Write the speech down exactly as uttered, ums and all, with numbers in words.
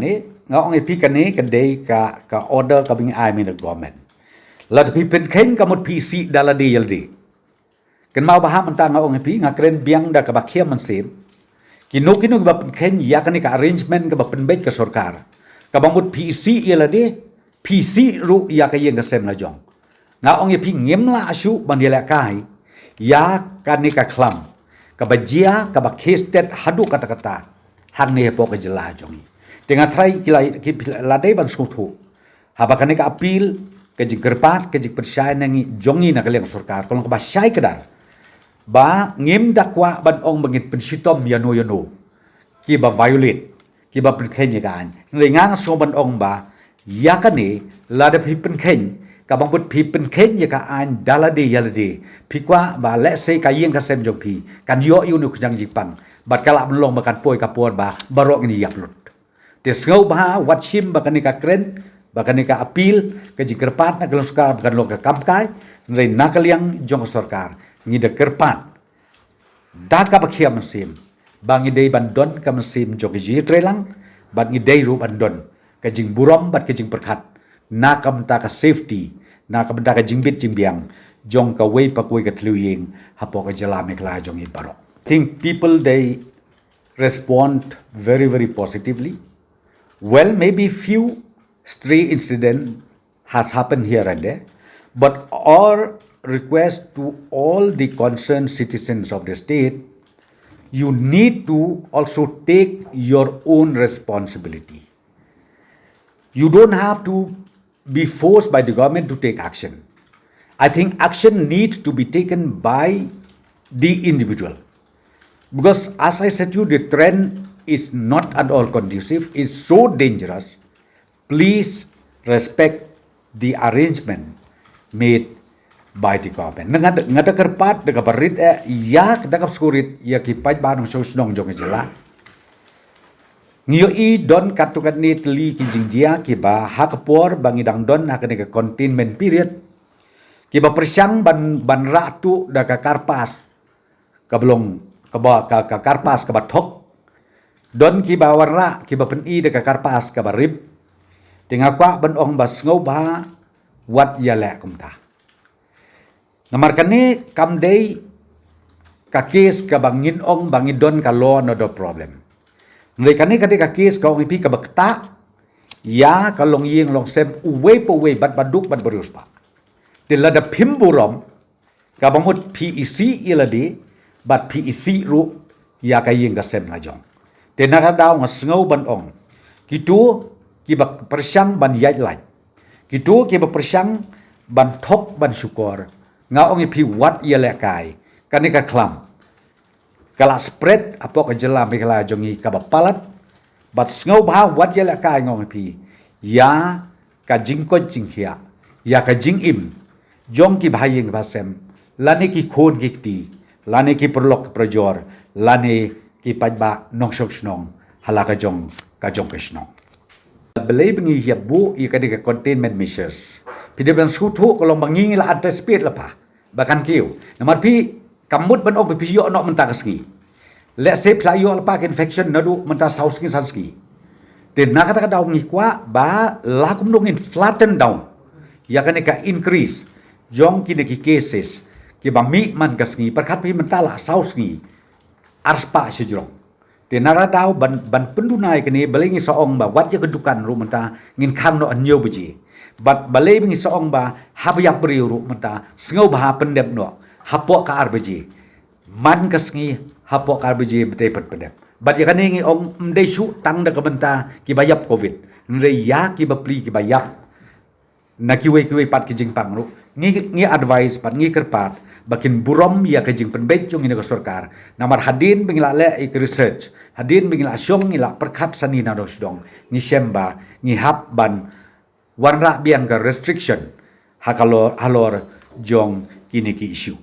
Ni, nga ong ïa phi kane ka dei ka, ka order kaba ngi ai mynta na government. Lada phi pynkheiñ ka mut phi isih da lade ïa lade. Kynmaw ba ha mynta nga ong ïa phi, nga kren biang da kaba khia mynsiem. Kino kino kiba pynkheiñ ïa kane ka arrangement kaba pynbeit ka sorkar, kaba mut phi isih ïa lade, phi isih ruh ïa ka ïing ka sem la jong. Nga ong ïa phi ngim lah shuh ban ïalehkai ïa kane ka khlam kaba jia, kaba khie stet haduh katta katta hangne hapoh ka jylla jong ngi. Te nga trai ki la, ki la dei ban sngewthuh. Haba kane ka appeal, ka jingkyrpad, ka jingpynshai na ngi jong ngi na ka liang sorkar, ka long kaba shai kdar. Ba ngim da kwah ban ong ba ngin pynshitom ïano ïano kiba violate, kiba pynkheiñ ïa ka aiñ. Hynrei nga nga sngew ban ong ba ïa kane, lada phi pynkheiñ, kaba mut phi pynkheiñ ïa ka aiñ da lade ïa lade, phi kwah ba lehse ka ïing ka sem jong phi kan ïoh ïa une u khñiang jingpang, bad ka lah ban long ba kan poi ka por ba baroh ngin ïap lut. Te sngewbha wat shim ba kane ka kren, ba kane ka appeal, ka jingkyrpad na ka liang sorkar ba kan long ka kam kai. Hynrei na ka liang jong ka sorkar, ngi da kyrpad da kaba khia mynsiem ba ngi dei ban don ka mynsiem jong ka jingïatreilang, bad ngi dei ruh ban don ka jingburom bad ka jingpyrkhat na ka bynta ka safety, na ka bynta ka jingbit jingbiang jong kawei pa kawei ka thliew ïing hapoh ka jylla Meghalaya jong ngi baroh. I think people they respond very, very positively. Well, maybe few stray incident has happened here and there, but our request to all the concerned citizens of the state, you need to also take your own responsibility. You don't have to be forced by the government to take action. I think action needs to be taken by the individual. Because as I said to you, the trend is not at all conducive, is so dangerous. Please respect the arrangement made by the government. Nga da, nga da kyrpad da kaba rit eh, ïa da kaba sngewrit ïa ki paidbah nongshong shnong jong ka jylla. Ngi ïohi don katto katne tylli ki jingjia kiba ha ka por ba ngi dang don ha kane ka containment period, kiba pyrshang ban, ban rah tuh da ka karpas kaba long, kaba, ka, ka karpas kaba thok. Don kiba wanrah, kiba pyni da ka karpas kaba rip. Te nga kwah ban ong ba sngewbha wat ïaleh kumta. Namar kane kam dei ka case kaba ngin ong ba ngi don ka law and order problem. Hynrei kane ka dei ka case ka ong ïa phi kaba ktah ïa ka longïing longsem uwei pa uwei, bad baduk bad bariewspah. Te lada phim burom, kaba mut phi isih ïa lade, bad phi isih ruh ïa ka ïing ka sem la jong. Te na ka daw nga sngew ban ong, kito kiba pyrshang ban ïaid lait, kito kiba pyrshang ban thok ban shukor, nga ong ïa phi wat ïalehkai. Kane ka khlam ka la spread hapoh ka jylla Meghalaya jong ngi kaba palat. Bad sngewbha wat ïalehkai, nga ong ïa phi, ïa ka jingkoit jingkhiah, ïa ka jingim jong ki bahaïing bahasem, lane ki khun ki kti, lane ki paralok ki parajor, lane ki paidbah nongshong shnong ha la ka jong, ka jong ka shnong. Balei ba ngi ïa buh ïa ka dei ka containment measures? Phi dei ban sngewthuh ka long ba ngi ngi la anticipate lypa ba kan kiew. Namar phi, kam mut ban ong ba phi ïoh noh mynta ka sngi. Lehse phi la ïoh lypa ka infection naduh mynta saw sngi san sngi. Te na kata ka daw ngi kwah ba la kumno ngin flatten down ïa kane ka increase jong kine ki cases kiba mih man ka sngi. Pyrkhat phi mynta la saw sngi arspah shajrong. Te na ka daw ban, ban pynduna ïa kane, balei ngi sa ong ba wat ïa ka dukan ruh mynta ngin khang noh hynñiew baje. Bad balei ba ngi sa ong ba haba ïap briew ruh mynta sngewbha pyndep noh hapoh ka ar baje. Man ka sngi hapoh ka ar baje ba dei ban pyndep. Bad ïa kane ngi ong ym dei shuh tang da ka bynta kiba ïap covid, hynrei ïa kiba pli kiba ïap na kiwei kiwei pat ki jingpang ruh. Ngi, ngi advise bad ngi kyrpad ba kin burom ïa ka jingpynbeit jong ngi na ka sorkar. Namar hadien ba ngi la leh ïa ka research, hadien ba ngi la shong, ngi la pyrkhat sani na dong sdong, ngi shem ba ngi hap ban wanrah biang ka restriction ha ka lor, halor jong kine ki issue.